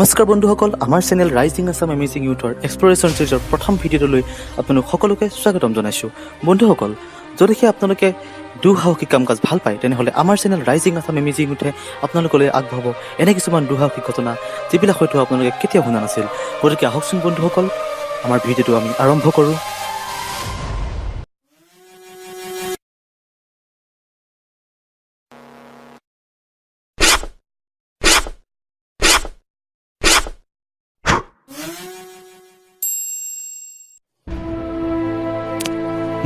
নমস্কাৰ বন্ধুসকল, আমাৰ চেনেল ৰাইজিং আছাম এমেজিং ইউথৰ এক্সপ্লৰেশ্যন চিৰিজৰ প্ৰথম ভিডিঅ'টোলৈ আপোনালোক সকলোকে স্বাগতম জনাইছোঁ। বন্ধুসকল, যদিহে আপোনালোকে দুঃসাহসিক কাম কাজ ভাল পায়, তেনেহ'লে আমাৰ চেনেল ৰাইজিং আছাম এমেজিং ইউথে আপোনালোকলৈ আগবঢ়াব এনে কিছুমান দুঃসাহসিক ঘটনা, যিবিলাক হয়তো আপোনালোকে কেতিয়াও শুনা নাছিল। গতিকে আহকচোন বন্ধুসকল, আমাৰ ভিডিঅ'টো আমি আৰম্ভ কৰোঁ।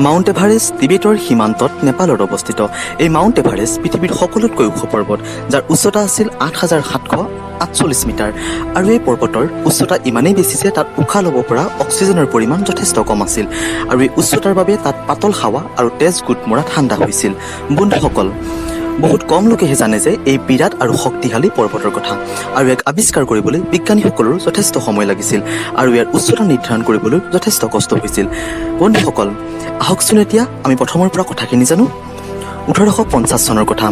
মাউণ্ট এভাৰেষ্ট টিবেটৰ সীমান্তত নেপালত অৱস্থিত। এই মাউণ্ট এভাৰেষ্ট পৃথিৱীৰ সকলোতকৈ ওখ পৰ্বত, যাৰ উচ্চতা আছিল 8748 মিটাৰ। আৰু এই পৰ্বতৰ উচ্চতা ইমানেই বেছি যে তাত উশাহ ল'ব পৰা অক্সিজেনৰ পৰিমাণ যথেষ্ট কম আছিল আৰু এই উচ্চতাৰ বাবে তাত পাতল হাৱা আৰু তেজ গোট মৰা ঠাণ্ডা হৈছিল। বন্ধুসকল, বহুত কম লোকেহে জানে যে এই বিৰাট আৰু শক্তিশালী পৰ্বতৰ কথা আৰু ইয়াক আৱিষ্কাৰ কৰিবলৈ বিজ্ঞানীসকলৰো যথেষ্ট সময় লাগিছিল আৰু ইয়াৰ উচ্চতা নিৰ্ধাৰণ কৰিবলৈ যথেষ্ট কষ্ট হৈছিল। বন্ধুসকল, আহকচোন এতিয়া আমি প্ৰথমৰ পৰা কথাখিনি জানো। 1850 চনৰ কথা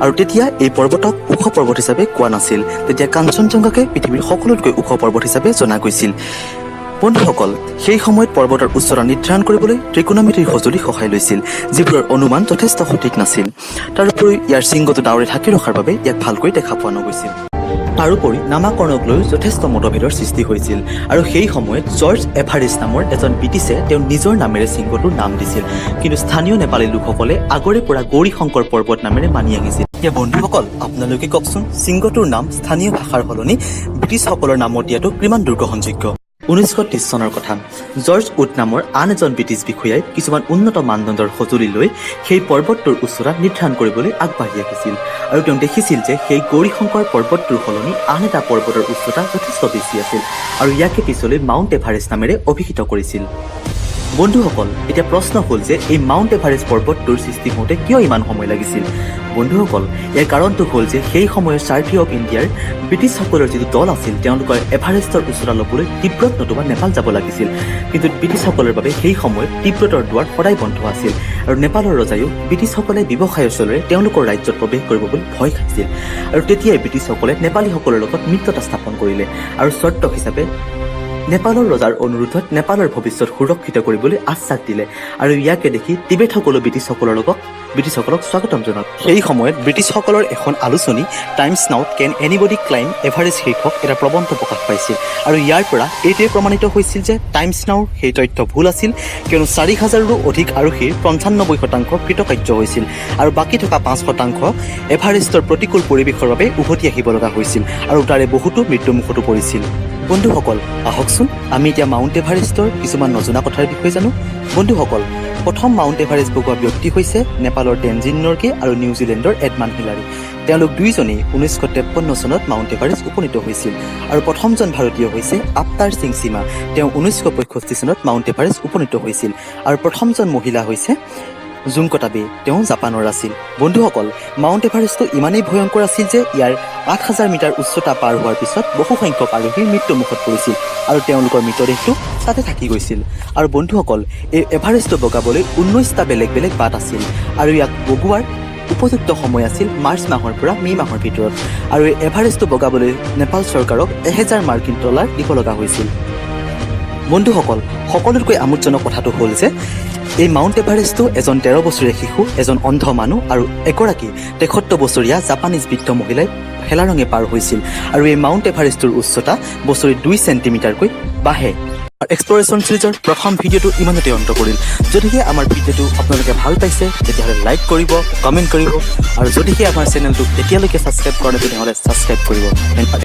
আৰু তেতিয়া এই পৰ্বতক ওখ পৰ্বত হিচাপে কোৱা নাছিল। তেতিয়া কাঞ্চনজংঘাকে পৃথিৱীৰ সকলোতকৈ ওখ পৰ্বত হিচাপে জনা গৈছিল। বন্ধুসকল, সেই সময়ত পৰ্বতৰ উচ্চতা নিৰ্ধাৰণ কৰিবলৈ ত্ৰিকোণমিতিৰ সঁজুলি সহায় লৈছিল, যিবোৰৰ অনুমান যথেষ্ট সঠিক নাছিল। তাৰোপৰি ইয়াৰ শৃংগটো ডাৱৰে ঢাকি ৰখাৰ বাবে ইয়াক ভালকৈ দেখা পোৱা নগৈছিল। তাৰোপৰি নামাকৰণক লৈ যথেষ্ট মতভেদৰ সৃষ্টি হৈছিল আৰু সেই সময়ত জৰ্জ এভাৰেষ্ট নামৰ এজন ব্ৰিটিছে তেওঁ নিজৰ নামেৰে শৃংগটোৰ নাম দিছিল। কিন্তু স্থানীয় নেপালী লোকসকলে আগৰে পৰা গৌৰীশংকৰ পৰ্বত নামেৰে মানি আহিছিল। এতিয়া বন্ধুসকল, আপোনালোকে কওকচোন, শৃংগটোৰ নাম স্থানীয় ভাষাৰ সলনি ব্ৰিটিছসকলৰ নামত দিয়াটো কিমান দুৰ্গ্ৰহণযোগ্য? 1930 চনৰ কথা। জৰ্জ উড নামৰ আন এজন ব্ৰিটিছ বিষয়াই কিছুমান উন্নত মানদণ্ডৰ সঁজুলি লৈ সেই পৰ্বতটোৰ উচ্চতা নিৰ্ধাৰণ কৰিবলৈ আগবাঢ়ি আহিছিল আৰু তেওঁ দেখিছিল যে সেই গৌৰীশংকৰ পৰ্বতটোৰ সলনি আন এটা পৰ্বতৰ উচ্চতা যথেষ্ট বেছি আছিল আৰু ইয়াকে পিছলৈ মাউণ্ট এভাৰেষ্ট নামেৰে অভিহিত কৰিছিল। বন্ধুসকল, এতিয়া প্ৰশ্ন হ'ল যে এই মাউণ্ট এভাৰেষ্ট পৰ্বতটোৰ সৃষ্টি হওঁতে কিয় ইমান সময় লাগিছিল? বন্ধুসকল, ইয়াৰ কাৰণটো হ'ল যে সেই সময়ৰ ছাৰ্ভে অফ ইণ্ডিয়াৰ ব্ৰিটিছসকলৰ যিটো দল আছিল, তেওঁলোকৰ এভাৰেষ্টৰ উচ্চতা ল'বলৈ তিব্বত নতুবা নেপাল যাব লাগিছিল। কিন্তু ব্ৰিটিছসকলৰ বাবে সেই সময়ত তিব্বতৰ দুৱাৰ সদায় বন্ধ আছিল আৰু নেপালৰ ৰজায়ো ব্ৰিটিছসকলে ব্যৱসায়ৰ চলেৰে তেওঁলোকৰ ৰাজ্যত প্ৰৱেশ কৰিব বুলি ভয় খাইছিল। আৰু তেতিয়াই ব্ৰিটিছসকলে নেপালীসকলৰ লগত মিত্ৰতা স্থাপন কৰিলে আৰু চৰ্ত হিচাপে নেপালৰ ৰজাৰ অনুৰোধত নেপালৰ ভৱিষ্যত সুৰক্ষিত কৰিবলৈ আশ্বাস দিলে। আৰু ইয়াকে দেখি টিবেটসকলো ব্ৰিটিছসকলক স্বাগতম জনালে। সেই সময়ত ব্ৰিটিছসকলৰ এখন আলোচনী টাইমছ নাওত "কেন এনিবডি ক্লাইম এভাৰেষ্ট" শীৰ্ষক এটা প্ৰবন্ধ প্ৰকাশ পাইছিল আৰু ইয়াৰ পৰা এইটোৱে প্ৰমাণিত হৈছিল যে টাইমছ নাওৰ সেই তথ্য ভুল আছিল, কিয়নো 4000ৰো অধিক আৰোহীৰ 95% কৃতকাৰ্য হৈছিল আৰু বাকী থকা 5% এভাৰেষ্টৰ প্ৰতিকূল পৰিৱেশৰ বাবে উভতি আহিব লগা হৈছিল আৰু তাৰে বহুতো মৃত্যুমুখতো পৰিছিল। বন্ধুসকল, আহকচোন আমি এতিয়া মাউণ্ট এভাৰেষ্টৰ কিছুমান নজনা কথাৰ বিষয়ে জানো। বন্ধুসকল, প্ৰথম মাউণ্ট এভাৰেষ্ট বগোৱা ব্যক্তি হৈছে নেপালৰ টেনজিন নৰ্গে আৰু নিউজিলেণ্ডৰ এডমাণ্ড হিলাৰী। তেওঁলোক দুয়োজনেই 1953 চনত মাউণ্ট এভাৰেষ্ট উপনীত হৈছিল। আৰু প্ৰথমজন ভাৰতীয় হৈছে আৱতাৰ সিং চীমা। তেওঁ 1965 চনত মাউণ্ট এভাৰেষ্ট উপনীত হৈছিল। আৰু প্ৰথমজন মহিলা হৈছে জুংকো তাবে, তেওঁ জাপানৰ আছিল। বন্ধুসকল, মাউণ্ট এভাৰেষ্টটো ইমানেই ভয়ংকৰ আছিল যে ইয়াৰ 8000 মিটাৰ উচ্চতা পাৰ হোৱাৰ পিছত বহু সংখ্যক আৰোহীৰ মৃত্যুমুখত পৰিছিল আৰু তেওঁলোকৰ মৃতদেহটো তাতে থাকি গৈছিল। আৰু বন্ধুসকল, এই এভাৰেষ্টটো বগাবলৈ 19টা বেলেগ বেলেগ বাট আছিল আৰু ইয়াক বগোৱাৰ উপযুক্ত সময় আছিল মাৰ্চ মাহৰ পৰা মে' মাহৰ ভিতৰত। আৰু এই এভাৰেষ্টটো বগাবলৈ নেপাল চৰকাৰক 1000 মাৰ্কিন ডলাৰ দিব লগা হৈছিল। বন্ধুসকল, সকলোতকৈ আমোদজনক কথাটো হ'ল যে এই মাউণ্ট এভাৰেষ্টটো এজন 13 বছৰীয়া শিশু, এজন অন্ধ মানুহ আৰু এগৰাকী 73 বছৰীয়া জাপানীজ বৃদ্ধ মহিলাই হেলাৰঙে পাৰ হৈছিল। আৰু এই মাউণ্ট এভাৰেষ্টটোৰ উচ্চতা বছৰি 2 চেণ্টিমিটাৰকৈ বাঢ়ে। এক্সপ্লৰেশ্যন চিৰিজৰ প্ৰথম ভিডিঅ'টো ইমানতে অন্ত পৰিল। যদিহে আমাৰ ভিডিঅ'টো আপোনালোকে ভাল পাইছে, তেতিয়াহ'লে লাইক কৰিব, কমেণ্ট কৰিব আৰু যদিহে আমাৰ চেনেলটো এতিয়ালৈকে ছাবস্ক্ৰাইব কৰা নাই, তেনেহ'লে ছাবস্ক্ৰাইব কৰিব। ধন্যবাদ।